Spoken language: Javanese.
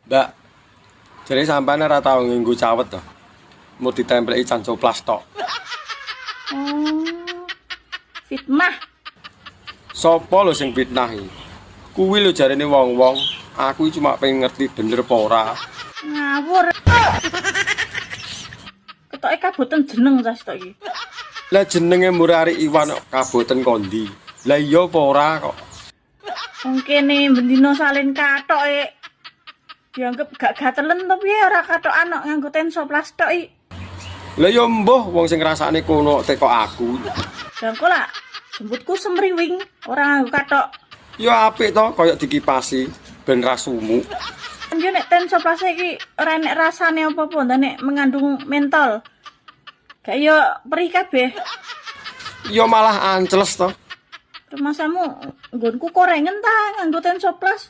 Mbak, jadi sampean ora tau nganggo cawet to? Mau ditempleki Hansaplast tok. Oh. Fitnah. Sopo lho sing fitnah iki? Kuwi lho jarene wong-wong, aku iki cuma pengen ngerti bener apa ora. Ngawur. Ketoke kaboten jeneng cah sitok iki. Lah jenenge Murari Iwan kok kaboten kondi. Lah iya apa ora kok? Wong kene bendino salin kathok e. Dianggep gak gatelen to piye ora kathokan kok nganggo Tensoplast tok iki. Lah ya mbuh wong sing ngrasakne kono teko aku. Lah engko lak jembutku semriwing ora nganggo kathok. Ya apik to koyo dikipasi ben ra sumuk. Yo nek Tensoplast iki ora enek rasane apa-apa, ndak nek mengandung mentol. Gak yo perih kabeh. Ya malah ancles to. Rumangsamu nggonku korengen ta nganggo Tensoplast.